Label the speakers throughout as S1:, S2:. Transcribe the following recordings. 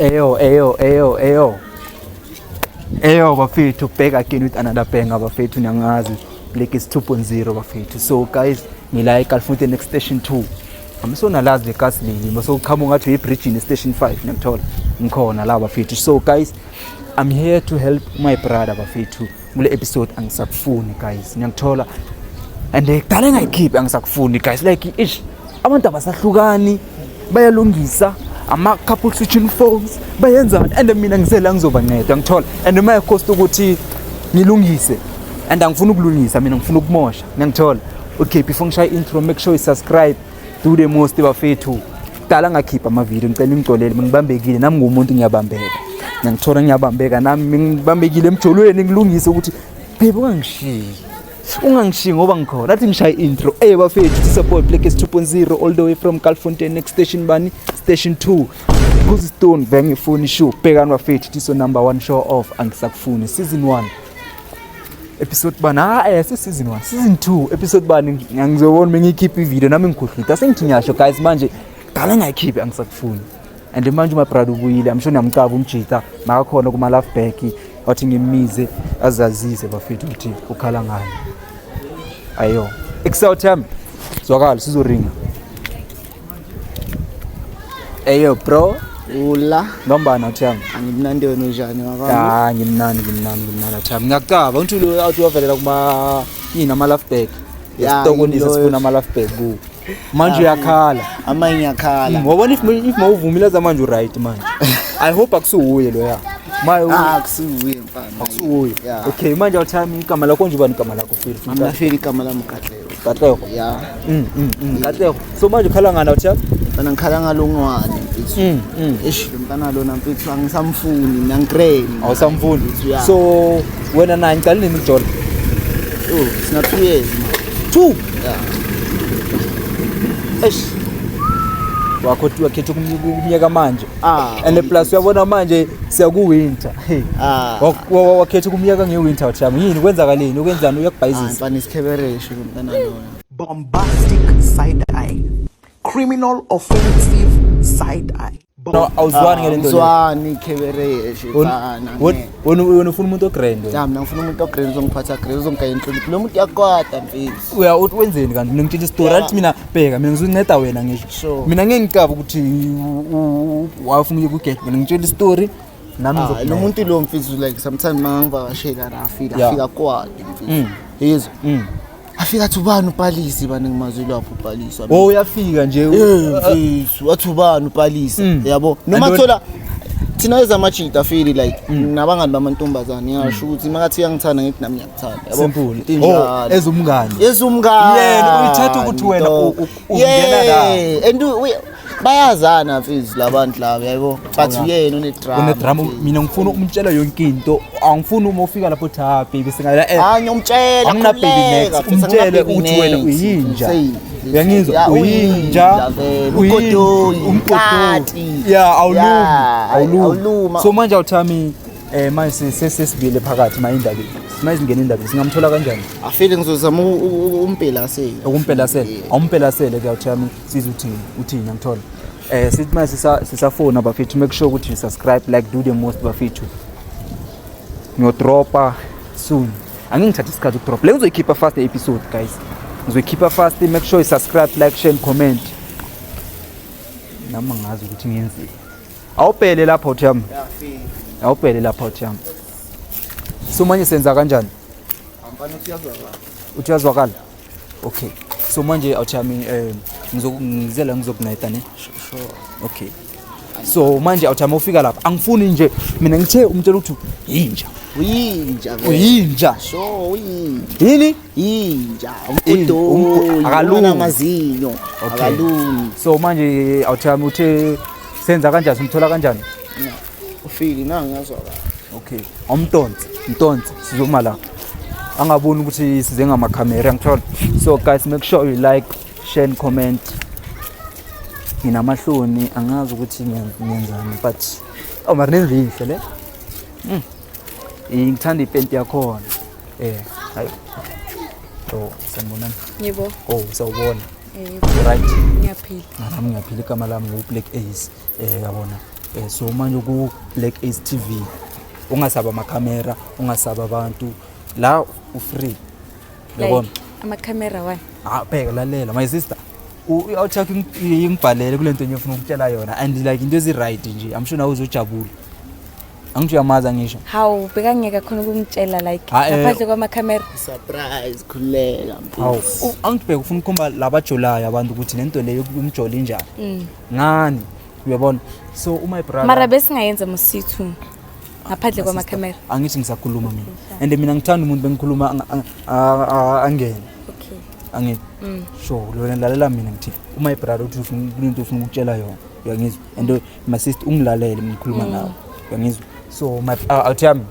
S1: Eyo, eyo, eyo, eyo. Eyo bafethu, back again with another banger bafethu, niyangazi. Black is 2.0 bafethu. So guys, ngila eKalfontein next station 2. Amsonalazi le kasi leli, masoqhamuka ngathi uyibridge station 5 niyangithola. Ngikhona la bafethu. So guys, I'm here to help my brother bafethu. Kule episode angisakufuni guys, niyangithola. And kudala engayikhiphi angisakufuni guys, like ish abantu abasahlukani, bayalungisa ama-couple switching phones, bayenzani, and mina ngisela ngizobanceda, ngithola. And uma cost ukuthi ngilungise, and angifuni ukulungisa mina, ngifuna ukumosha, ngiyangithola. Okay, before ngishaye intro, make sure you subscribe, do the most bafethu. Kudala ngakhipha amavidiyo, ngicela ningixolele, ngibambekile nami, ngumuntu, ngiyabambeka, ngiyangithola, ngiyabambeka nami, ngibambekile emjolweni, ngilungise ukuthi babe ungangishiyi, ungangishiyi ngoba ngikhona. Athi ngishaye intro. Eh bafethu, support Black is 2.0 all the way from Kalfontein next station bani, station 2, Kuzi Stone vengifuni show. Bhekani bafethu, tiso number 1 show off angisakufuni season 1 episode bani? Ah eh, season 1, season 2 episode bani? Ngizobona mengiyikhipha ivideo nami, ngikhohlwe. Asengithi ngiyasho guys, manje dala ngayikhiphi angisakufuni. And manje my brother ubuyile, I'm sure niyamcaba umjita, makakhona kuma love back, wathi ngimmize azazise bafethu ukuthi ukhala ngani. Ayo excel yami, zwakala sizoringa. Eyo bro.
S2: Ula.
S1: Ngombana uthi yami.
S2: Angimnandi, wena unjani wakwami?
S1: Ah, ngimnandi, ngimnandi, ngimnandi uthi yami. Ngiyacaba ngithi lo athi wavelela kuma yini, ama love back.
S2: Ya,
S1: Esitokonisa.
S2: yini loyo.
S1: Sifuna ama love back ku manje uyakhala.
S2: Ama ngiyakhala.
S1: Wabona, if mawuvumile zamanje uright manje. I hope akusuwuye loya maye.
S2: Ah, kusuye mfana.
S1: Akusuwuye.
S2: Ya.
S1: Okay, manje awuthami igama lakho nje, ubani igama lakho, Phil?
S2: Mina feli igama lami Katlego.
S1: Katlego.
S2: Ya.
S1: Katlego. So manje ukhala ngani awuthami?
S2: Mfana, ngikhala ngalongwane mfethu. Eish, lo mntana lona mfethu angisamfuni mina, ngigrand.
S1: Awusamfuni?
S2: Ya.
S1: So wena naye ngicala nini ukujola?
S2: Oh, sina 2 years man.
S1: 2?
S2: Ya.
S1: Eish, wakho wakhetha ukumyeka manje.
S2: Ah.
S1: And plus uyabona manje siya ku-winter, hey.
S2: Ah.
S1: Wakhetha ukumyeka nge-winter awuthami, yini kwenzakaleni, ukwenzani?
S2: Ah,
S1: Uyakubhayizisa.
S2: mfana, isikhebereshe lo mntana lona.
S3: Bombastic side eye, criminal offensive side eye.
S1: No, awuzwani ngale nto leyo.
S2: Ngizwani ikhebereshe mfana.
S1: Wena ufuna umuntu ogrand wena.
S2: Ya, mina ngifuna umuntu ogrand, uzongiphatha grand, uzongigaya inhlonipho. Lo muntu uyakwata mfethu.
S1: Uya uthi wenzeni kanti? Mina ngitshela isitori.
S2: Ya.
S1: Athi mina, bheka, mina ngizonceda wena ngisho.
S2: Sure.
S1: Mina ngeke ngicaba ukuthi wafuna ukuya kugate, mina ngitshela isitori nami.
S2: Ah,
S1: Ngizokunceda.
S2: lo muntu lo mfethu, like sometimes mangivakashela la afika afika kwade mfethu, yezwa, afika athi ubani uPalisi bani, ngimazwi lapho uPalisi.
S1: Oh, uyafika nje.
S2: Eh mfethu, wathi ubani uPalisi, yabo, noma
S1: And
S2: thola thina ezamajita feel like nabangani bamantombazane, ngisho ukuthi makathi uyangithanda ngithi nami ngiyakuthanda, yabo.
S1: Simple.
S2: Into enjalo.
S1: Oh, ezumngani.
S2: Ezumngani.
S1: Yena uyithatha ukuthi wena
S2: dog.
S1: ungena la.
S2: Yeah, and bayazana mfethu labantu laba, yabo, but uyena unedrama.
S1: Unedrama. Mina ngifuna umtshela yonke into, angifuni uma ufika lapho uthi ha baby singala eh.
S2: Ah, ngiyomtshela.
S1: Angina baby
S2: Khululeka,
S1: next.
S2: mfethu,
S1: Umtshele
S2: angina baby
S1: ukuthi wena
S2: next.
S1: uyinja.
S2: Uyangizwa?
S1: Uyangizwa, uyinja.
S2: Vele, ugodoyi,
S1: Umgodoyi.
S2: ikati.
S1: Yeah, awulumi.
S2: Yeah,
S1: awulumi.
S2: Awuluma.
S1: So manje awuthami, eh manje sesibile phakathi ma indaba, manje singena indaba, singamthola kanjani?
S2: Afile ngizozama umpelasele.
S1: Ukumpelasele, awumpelasele ke awuthami, size uthini, uthini, angithola. Eh sithi manje sisafona bafethu, make sure ukuthi you subscribe, like, do the most bafethu. Ngiyodropa soon, angeke ngithathe isikhathi ukudropa le, ngizoyikhipha fast the episode guys, ngizoyikhipha fast. Make sure you subscribe, like, share and comment. Nami angazi ukuthi ngiyenzeni. Awubhele lapho uthami, awubhele lapho uthami. So manje senza kanjani? Uthi uyazwakala. Okay, so manje awuthami, eh ngizela ngizokunayita ne.
S2: Sure.
S1: Okay, so manje awuthami, ufika lapha angifuni nje mina ngithe umtshela ukuthi yinja.
S2: Uyinja vele.
S1: Uyinja.
S2: Sure, uyinja.
S1: Yini?
S2: Yinja.
S1: Yini?
S2: Umgodoyi.
S1: Akalumi.
S2: Amazinyo.
S1: Okay.
S2: Akalumi.
S1: So manje awuthami, uthe senza kanjani, simthola kanjani?
S2: Ufili na ngiyazwakala.
S1: Okay, awumtonse, mtonse, sizoma la angaboni ukuthi size ngamakhamera, ngithola. So guys, make sure you like, share and comment. Nginamahloni, angazi ukuthi ngiyenzani, but oh mara nenzihle le. Ngithanda ipenti yakhona. Eh hayi, oh, sanibonani.
S4: Yebo.
S1: Oh, sawubona.
S4: Yebo.
S1: Right.
S4: Ngiyaphila.
S1: Nami ngiyaphila. Igama lami ngu-Black Ace, eh yabona. So manje ku Black Ace TV ungasaba amakhamera, ungasaba abantu la, u-free, uyabona?
S4: Like amakhamera wani?
S1: Ah, bheka, lalela my sister, i-outie ingibhalele kule nto engifuna ukutshela yona and like into ezi-right nje. I'm sure nawe uzojabula. Angisho uyamazi, angisho?
S4: Hawu, bekangeke khona ukungitshela like
S1: Ah,
S4: ngaphandle kwamakhamera.
S2: Surprise, khululeka.
S1: Hawu, angibheke, ufuna ukukhomba labajolayo abantu ukuthi le nto leyo umjolo injani ngani, uyabona? So u-my brother
S4: Mara besingayenza mosithu ngaphandle
S1: My sister,
S4: kwamakhamera.
S1: Angithi ngisakhuluma mina and mina ngithanda umuntu bengikhuluma angene.
S4: Okay.
S1: Angithi sure lona, lalela mina, ngithi u-my brother uthi kunento ufuna ukutshela yona, uyangizwa? And my sister, ungilalele mina ngikhuluma nawe, uyangizwa? So my outie yami,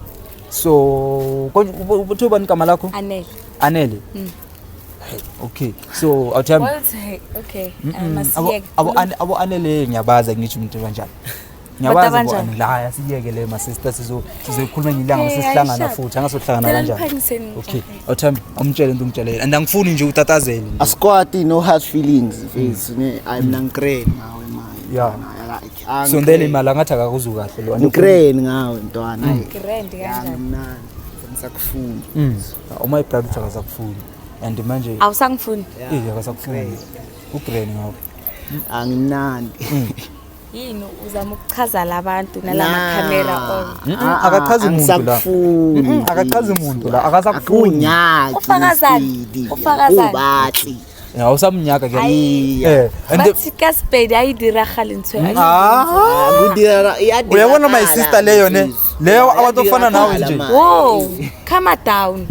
S1: so konje uthi ubani igama lakho?
S4: Anele.
S1: Anele. Hey, okay, so outie yami.
S4: What? Okay.
S1: Abo
S4: Masiyeke.
S1: abo Anele ngiyabaza, ngisho umuntu kanjani, ngiyabaza abo.
S4: Banjani?
S1: Anele, hayi, asiyeke le, my sister, sizokhuluma ngilanga
S4: Hey,
S1: sesihlangana
S4: ayisharp.
S1: futhi angasohlangana
S4: Cela
S1: kanjani.
S4: niphangiseni.
S1: Okay, outie yami, awumtshele into ungitshele and angifuni nje utatazele nje.
S2: Asikwati, no hard feelings mfethu ne, I'm nangren ngawe manje. Like
S1: Sondela imali, angathi akakuzu kahle lo.
S2: Ngigrand ngawe mntwana.
S4: Grand kanjani?
S2: Mnandi, ngisakufuna.
S1: Uma i-brother uthi akasakufuni and manje
S4: Awusangifuni.
S1: Eh, akasakufuni, u-grand ngawe.
S2: Angimnandi.
S4: Yini uzama ukuchaza labantu nalamakhamera on?
S1: Akachazi muntu la.
S2: Angisakufuni.
S1: Akachazi muntu la, akasakufuni.
S2: Akunyaki.
S4: Ufakazani? Ufakazani?
S2: Ubatli.
S1: Awusamnyaka ke.
S2: Yeah.
S1: And
S4: Bathi ka Sepedi a e diragale ntho e.
S1: Ah,
S2: Kudira.
S1: uyabona my sister, leyo ne, leyo abantu ofana nawe nje.
S4: Wow, calm down.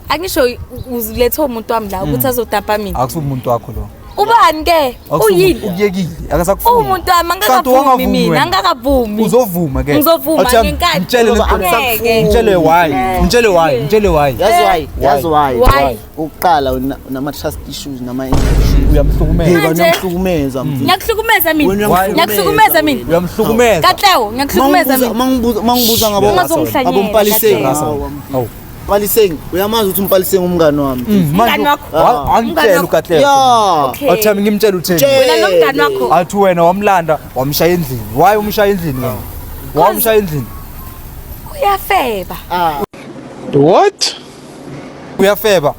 S4: Angisho ulethe umuntu wami la ukuthi azodampa mina.
S1: Akusumuntu wakho lo.
S4: Ubani ke? Uyini?
S1: Ukuyekile, akasakufuni.
S4: Umuntu wami.
S1: Kanti
S4: Angakavumi
S1: wangavumi
S4: mina,
S1: wena.
S4: angakavumi.
S1: Uzovuma ke.
S4: Ngizovuma
S1: Awuthi yami,
S4: ngenkani.
S1: ngitshele
S4: Ngeke.
S1: ngitshele why, ngitshele why, ngitshele why.
S2: Yazi why? Yazi why?
S4: Why?
S2: Ukuqala unama trust issues, nama issues.
S1: Uyamhlukumeza.
S2: Yebo,
S4: Manje-
S2: uyamhlukumeza mfethu.
S4: Ngiyakuhlukumeza mina.
S2: Wena uyamhlukumeza.
S4: Ngiyakuhlukumeza mina.
S1: Uyamhlukumeza.
S4: Katleho, ngiyakuhlukumeza mina.
S2: Mangibuza mangibuza ngabo
S4: Ungazongihlanyela,
S2: abompaliseng.
S4: Katleho.
S1: Awu.
S2: Mpaliseng, uyamazi ukuthi umpaliseng umngani wami.
S4: Umngani wakho.
S1: Angitshela uKatleho.
S2: Yeah.
S4: Okay.
S1: Awuthi yami, ngimtshela utheni?
S4: Wena nomngani wakho.
S1: Athi wena wamlanda wamshaya endlini. Why umshaya endlini wena? Why umshaya endlini?
S4: Uyafeba.
S3: What?
S1: Uyafeba.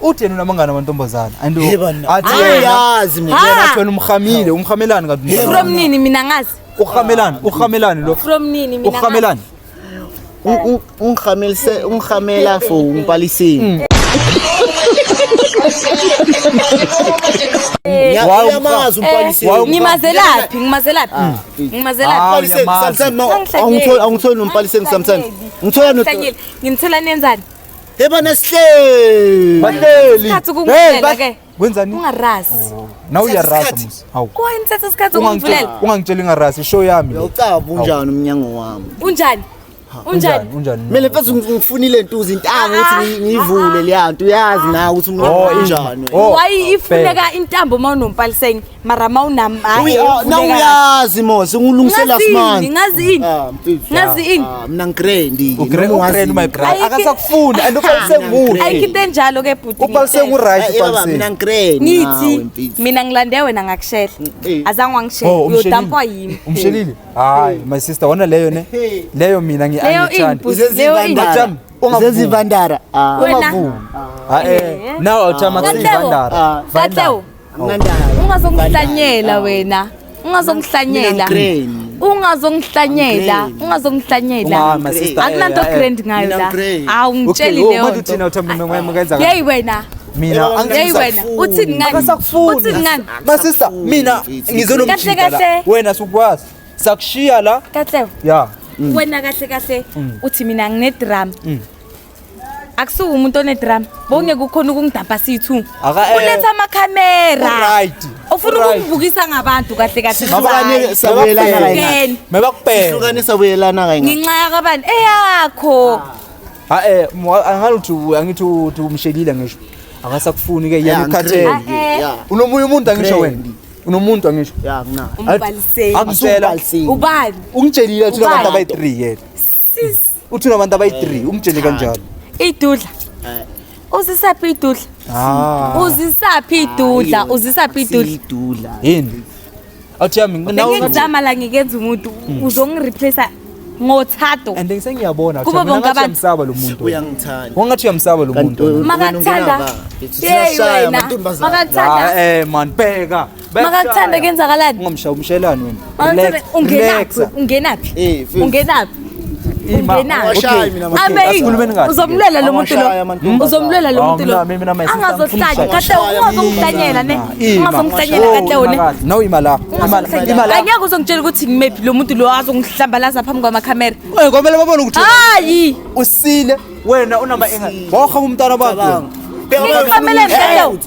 S1: Uthi yena unamangani amantombazana and
S2: Yebo,
S1: athi yena
S2: uyazi mina.
S4: Ha.
S1: yena athi wena umhamile, umhamelani kanti umntwana?
S4: From nini mina ngazi?
S1: Uhamelani, uhamelani lo?
S4: From nini mina?
S1: Uhamelani?
S2: Ungihamelise, ungihamela for umpaliseng.
S1: Why
S2: Uyamazi umpaliseng.
S1: Why
S4: Ngimazelaphi? Ngimazelaphi? Ngimazelaphi?
S1: Ah,
S2: Umpaliseng
S1: uyamazi.
S2: sometimes angithola, angithola nompaliseng sometimes. Ngithola no
S4: Ngihlanyeli. Nginithola nenzani?
S2: Yeba nesihleli.
S1: Bahleli.
S4: Isikhathi
S1: Hey,
S4: ukungivulela ke.
S1: Wenzani?
S4: Ungarasi.
S1: Nawe uyarasa
S2: Isikhathi.
S1: musi. Hawu.
S4: Why nithatha isikhathi ukungivulela?
S1: Ungangitsheli ngarasi, show yami le.
S2: Uyawucaba unjani umnyango wami?
S4: Unjani? Unjani?
S1: Unjani?
S2: Kumele mfethu ngifunile ntuzi intango ukuthi ngiyivule leya nto, uyazi nawe ukuthi umnyango
S1: Oh,
S2: unjani wena.
S1: Oh,
S4: Why ifuneka intambo uma unompaliseng mara ma unam
S2: Na uyazi mos ngilungisela
S4: Ngazi
S2: simanje.
S4: ini, ngazi ini.
S2: Ah mfethu.
S4: Ngazi ini.
S2: Ah, mina ngigrand.
S1: Ugrand my brother.
S4: Ayikho-
S1: Akasakufuni and uphalise
S4: Ayikho
S1: nguhle.
S4: into enjalo ke bhuti.
S1: Uphalise
S4: ngitshela.
S1: ngu-right
S2: Mina
S1: uphalise.
S2: ngigrand.
S4: Ngithi mina ngilande wena ngakushela.
S2: Eh.
S4: Azange wangishela.
S1: Oh, umshelile.
S4: Uyodampwa yimi.
S1: Umshelile? Hayi, my sister, wona leyo ne. Leyo mina
S4: Leyo
S1: angiyithandi.
S4: input, leyo input.
S1: Athami, ungavumi.
S2: Zezivandara. Ah.
S4: Wena.
S1: Ungavumi. Ah, now awuthama
S4: Katlego.
S1: kusivandara.
S2: Ah.
S4: Katlego,
S2: Anginandaba.
S4: ungazongihlanyela wena. Ungazongihlanyela.
S2: Mina ngigrand.
S4: Ungazongihlanyela.
S2: Ngigrand.
S4: Ungazongihlanyela.
S1: Unga- my sister,
S4: Akunanto grand ngayo
S2: Mina
S4: la.
S2: ngigrand.
S4: Awu ngitsheli
S1: Okay,
S4: leyo
S1: manje
S4: nto.
S1: uthina uthami makayenza
S4: Yeyi wena.
S1: Mina
S4: Yeyi wena. Uthini ngani?
S1: Akasakufuni.
S4: Uthini ngani?
S1: My sister, mina ngizonomjika
S4: Kahle,
S1: la.
S4: kahle.
S1: Wena sukwazi. Sakushiya la.
S4: Katlego.
S1: Yeah.
S4: Wena kahle kahle uthi mina ngine-drama. Akusuke umuntu onedrama bowungeke ukhona ukungidampa siyi-two.
S1: Aka-
S4: Uletha amakhamera.
S1: Right.
S4: Ufuna
S1: Right.
S4: ukungibukisa ngabantu kahle kahle.
S2: Sihlukane sabuyelana kayingaki?
S4: Hlukene.
S1: Mebakubheka.
S2: Sihlukane sabuyelana kayingaki?
S4: Ngenxa yakabani eyakho.
S1: Ha angaluthi angithi uthi umshelile ngisho. Akasakufuni ke yena
S2: Yeah,
S1: ukhathele.
S2: ngigrand,
S4: Eh.
S2: yeah.
S1: Unomunye umuntu angisho wena.
S2: Grand.
S1: Unomuntu angisho.
S2: Yeah, ngina.
S4: Umbaliseni.
S1: Akutshela.
S2: Umbaliseni.
S4: Ubani?
S1: Ungitshelile uthi
S4: Ubani?
S1: unabantu abayi-3 yena.
S4: Sis.
S1: Uthi unabantu abayi-3, umtshele kanjalo.
S4: Idudla. Uzisaphi idudla?
S1: Ah.
S4: Uzisaphi idudla? Uzisaphi idudla?
S2: Idudla.
S1: Yini? Awuthi yami nawe ungathi
S4: Bengizama la ngikenza umuntu uzongireplace ngothato.
S1: And sengiyabona
S4: Kubo
S1: mina
S4: bonke
S1: ngathi
S4: abantu.
S1: uyamsaba lo muntu.
S2: Uyangithanda.
S1: Wangathi uyamsaba lo
S2: Kanti
S1: muntu.
S4: Makakuthanda. Hey
S2: Siyashaya
S4: wena.
S2: amantombazane.
S4: Makakuthanda.
S1: Ah, eh man, bheka.
S4: Makakuthanda kuyenzakalani?
S1: Ungamshaya umshelani wena.
S4: Makakuthanda
S1: Relax,
S4: ungenaphi?
S1: relaxa.
S4: Ungenaphi?
S2: Eh, mfethu.
S4: Ungenaphi?
S1: Ima.
S4: Ungenaphi?
S2: Awashayi mina
S1: Okay,
S4: Abe
S1: asikhulumeni kahle.
S4: uzomlwela lo muntu lo.
S2: Awashaya amantombazane.
S4: Uzomlwela lo
S1: Ah,
S4: muntu lo.
S1: mina my sister,
S4: Angazohlanya
S1: ngifuna
S4: kahle ungazongihlanyela ne. Ungazongihlanyela kahle wena.
S1: Nawe ima la. Ima la. Ima la.
S4: Angeke uzongitshela ukuthi ngimephi lo muntu lo azongihlambalaza phambi kwamakhamera.
S1: Eh, kwamele babone ukuthi
S4: Hayi.
S1: usile wena unama enga. Wawuhamba umntwana abantu.
S4: Ngikhameleni kahle.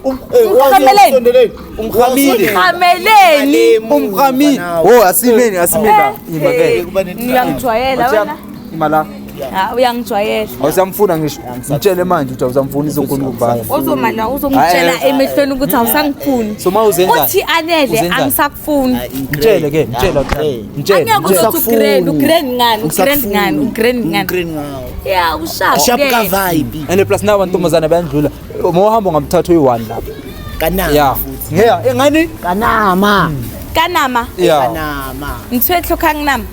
S4: Ngikhameleni.
S1: Umkhamile.
S4: Ngikhameleni.
S1: Umkhamile. Oh, asimeni, asimeni la. Ima ke.
S4: Uyangijwayela wena.
S1: Ima la.
S4: Ha uyangijwayela.
S1: Awusamfuna ngisho. Ngitshele manje ukuthi awusamfuni izokhona ukubhala.
S4: Uzomana uzongitshela emehlweni ukuthi awusangifuni.
S1: So ma uzenzani?
S4: Uthi anele
S1: Uzenzani?
S4: angisakufuni.
S1: Mtshele ke, mtshele. Mtshele.
S4: Angeke uzothi ugrand, ugrand ngani, ugrand ngani, ugrand ngani.
S2: Ugrand ngawo.
S4: Yeah, ushap.
S2: Sharp ka vibe.
S1: And plus nabantu ntombazana bayandlula. Uma uhamba ungamthatha uyi-one lapha.
S2: Kanama
S1: Yeah.
S2: futhi.
S1: Yeah, engani?
S2: Kanama.
S4: Kanama.
S1: Yeah.
S2: Kanama.
S4: Ntho e tlhokang nama.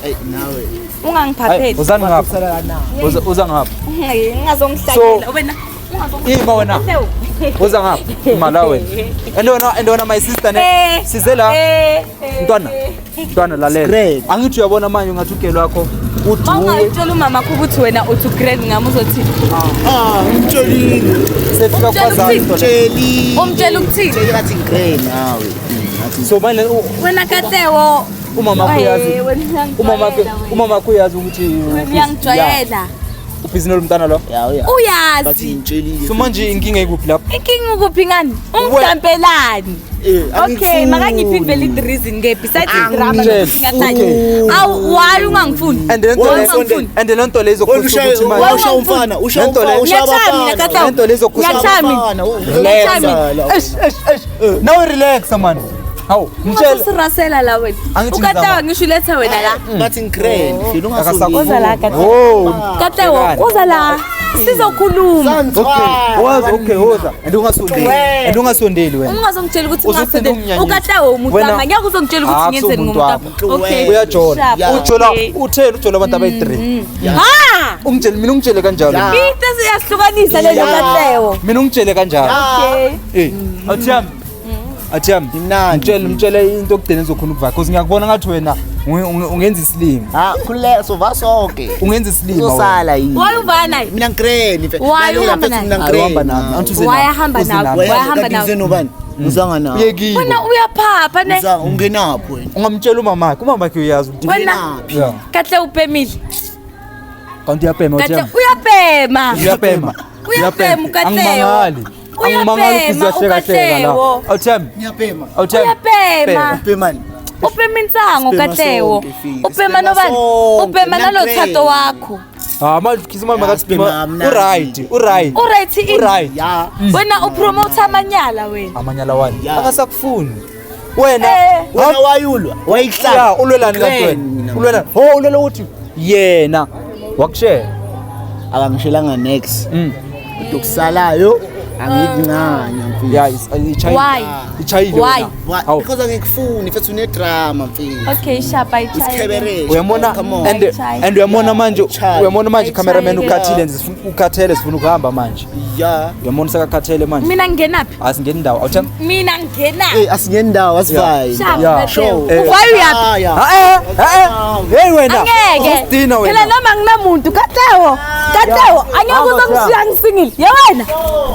S2: Hey nawe.
S4: Ungangiphapheli.
S1: Uzani ngapha.
S2: Kusala kanama.
S1: Uza ngapha.
S4: Ungazongihlanyela wena.
S1: Ima wena. Uza ngapha. Ima la wena. And wena my sister ne. Size la. Mntwana. Mntwana lalela.
S2: Great.
S1: Angithi uyabona manje ungathi ugelo wakho uduwe.
S4: Mawungayitshela umama wakho ukuthi wena uthi ugrand ngami uzothi
S2: Ah, umtshelile.
S1: Sefika
S4: Umtshela
S1: kwazani
S4: ukuthini?
S1: mntwana.
S2: Tshelile.
S4: Umtshela ukuthini?
S2: Tshelile ngathi ngigrand nawe. Ngathi
S1: So manje
S4: Wena Katleho.
S1: umama wakho uyazi.
S4: Eh, wena uyangijwayela
S1: Umama wakho
S4: wena.
S1: umama wakho uyazi ukuthi
S4: Wena uyangijwayela.
S1: Ubhizi nomntana lo.
S2: ya uya. Bathi
S4: Uyazi.
S2: ngitshelile.
S1: So manje inkinga ikuphi lapho?
S4: Inkinga ukuphi ngani? Ungidampelani?
S2: Eh,
S4: Okay,
S2: angikufuni.
S4: makangiphi valid reason ke besides idrama
S1: Angitsheli.
S4: nokuthi
S1: Okay.
S4: Awu why ungangifuni?
S1: And then
S4: Why
S1: le
S4: ungangifuni?
S1: and le nto lezo
S2: Wena ushaya
S1: ukuthi manje
S2: ushaya umfana, ushaya
S1: Lento le-
S2: umfana, ushaya
S4: Ngiyathanda mina
S2: abafana.
S4: Katleho.
S1: Lento lezo
S4: Ngiyathanda mina.
S2: Abafana,
S1: Relax.
S2: Ngiyathanda.
S1: Eish eish eish. Nawe relax man. Hawu, mtshele.
S4: Ungasirasela la wena.
S1: Angithi
S4: Ukatleho
S1: ngizama.
S4: ngisho uletha wena la.
S2: Bathi ngigrand, feel
S1: Akasakufuni.
S4: Uza la Katleho.
S1: Oh.
S4: Katleho uza la. Sizokhuluma.
S1: Okay, woza, okay, woza. And ungasondeli. And ungasondeli wena.
S4: Ungazongitshela ukuthi
S1: Uzothi
S4: ngingasondeli.
S1: unginyanyise.
S4: Ukatleho umuntu
S1: Wena-
S4: wami. Angeke uzongitshela ukuthi
S1: Ah,
S4: ngenzeni
S1: akusiwo
S4: ngomuntu
S1: umuntu
S4: wami. Okay.
S1: Uyajola.
S4: Sharp,
S1: Ujola,
S4: okay.
S1: utheni ujola abantu abayi3.
S4: Ha!
S1: Ungitshele mina ungitshele kanjalo.
S2: Yeah.
S4: Into siyahlukanisa lelo Katleho.
S1: Mina ungitshele kanjalo.
S4: Okay.
S1: Eh, athiyami. Athiyami.
S2: Imnandi.
S1: Mtshele, mtshele into okugcina ezokhona ukuvaka because ngiyakubona ngathi wena ungenza isilima.
S2: Ah, khululeka sova sonke.
S1: Ungenza isilima. wena.
S2: Uzosala yini?
S4: Why uvana naye?
S2: Mina ngigrand mfethu.
S4: Why
S2: Lalela,
S4: uhamba
S2: mfethu,
S4: naye?
S2: mina
S1: Hayi, uhamba
S2: ngigrand.
S1: nami. Angithi uze
S4: Why
S1: nami.
S4: ahamba
S1: Uze
S4: nawe?
S1: nami.
S4: Why ahamba
S2: Kanti
S4: nawe?
S2: ngize nobani? Ngizanga nawe.
S1: Uyekile.
S4: Wena uyaphapha ne.
S2: Ngizanga ungenaphi wena?
S1: Ungamtshela umamakhe, umamakhe uyazi ukuthi
S4: Wena
S1: Yeah.
S4: Katleho upemile.
S1: Kanti uyapema
S4: Katleho
S1: uthiyami.
S4: uyapema.
S1: Uyapema.
S4: Uyapema uKatleho.
S1: Angimangali. Angimangali ukuthi
S4: Uyapema
S1: uyahlekahleka la.
S4: uKatleho.
S1: Awuthembi.
S2: Ngiyapema.
S1: Awuthembi.
S4: Uyapema.
S2: Upemani?
S4: Upema insango
S2: Sibhema
S4: Katleho.
S2: sonke, Fili.
S4: Upema
S2: Sibhema
S4: nobani?
S2: sonke,
S4: Upema
S2: mina
S4: nalo thato
S2: ngigrand.
S4: wakho.
S1: Ah, manje khisa mama
S2: Ya,
S1: ngathi
S2: sibhema mnandi.
S1: uright, uright.
S4: Uright ini?
S1: Uright.
S2: Ya.
S4: Wena upromote amanyala wena.
S1: Amanyala wani?
S2: Ya.
S1: Akasakufuni. Wena
S4: Eh.
S2: Wena wayulwa, wayihlala.
S1: ya ulwelani kanti
S2: Grand
S1: wena?
S2: mina.
S1: Ulwelani. Ho ulwela ukuthi yena wakushela.
S2: Akangishelanga next.
S1: Mm.
S2: Kodwa okusalayo angikuncanya mfethu.
S1: Ya, ichayile.
S4: Why?
S1: Ichayile.
S4: Why?
S1: wena.
S2: Why?
S1: Hawu.
S2: Because angikufuni mfethu une-drama mfethu.
S4: Okay, sharp ayichaye.
S2: Isikhebereshe.
S1: Uyamona
S2: Come on.
S1: and
S4: Ayichaye.
S1: and uyamona manje
S2: Ayichaye.
S1: uyamona manje cameraman
S4: Ayichaye.
S1: ukhathile ukhathele sifuna ukuhamba manje.
S2: Ya.
S1: Uyamona sakakhathele manje.
S4: Mina ngingenaphi?
S1: Asingeni ndawo. Awuthembi.
S4: Mina ngingenaphi?
S2: Eh asingeni ndawo asivayi.
S4: Sharp
S1: Yeah.
S4: Katleho.
S1: Eh.
S4: Why uyaphi?
S2: Ya.
S1: Ah eh eh. Hey wena.
S4: Angeke.
S1: Usidina wena.
S4: Phela noma nginamuntu Katleho. Katleho, angeke
S1: Hamba,
S4: uzongishiya ngisingile. Ye wena.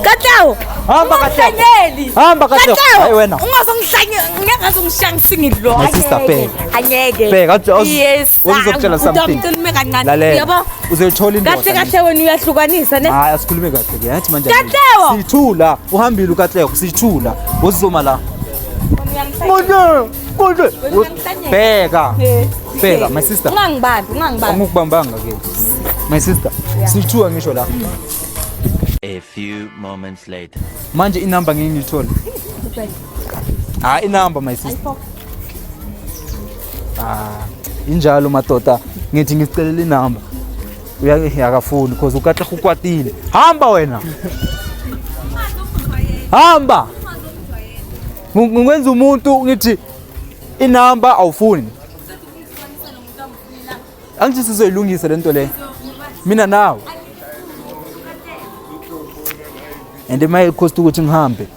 S4: Katleho.
S1: Hamba, Katleho.
S4: Ungangihlanyeli.
S1: Hamba, Katleho. Hayi wena.
S4: Ungazongihlanya, ngeke azongishiya ngisingile lo.
S1: My sister,
S4: Angeke.
S1: bheka.
S4: Angeke.
S1: Bheka,
S4: Yes.
S1: uzokutshela something.
S4: Utamkhulume kancane.
S1: Lalela.
S4: Yabo.
S1: Uzoyithola indoda.
S4: Kahle kahle wena uyahlukanisa ne.
S1: Hayi asikhulume kahle ke. Yathi manje.
S4: Katleho!
S1: Sithula. Uhambile uKatleho. Sithula. Uzoma la.
S4: Uyangihlanya.
S1: Konje. Konje.
S4: Uyangihlanyela.
S1: Bheka.
S4: Eh.
S1: Bheka my sister.
S4: Ungangibambi, ungangibambi.
S1: Angikubambanga ke. My sister. Sithuka ngisho la.
S5: A few moments later.
S1: Manje inamba ngeke ngiyithole. Ah inamba my sister. Ah injalo madoda ngithi ngisicelela inamba. Uyakafuni because uKatleho ukwatile. Hamba wena. Hamba. Ngikwenza umuntu ngithi inamba awufuni. Angithi sizoyilungisa lento le. Mina nawe. And imali cost ukuthi ngihambe.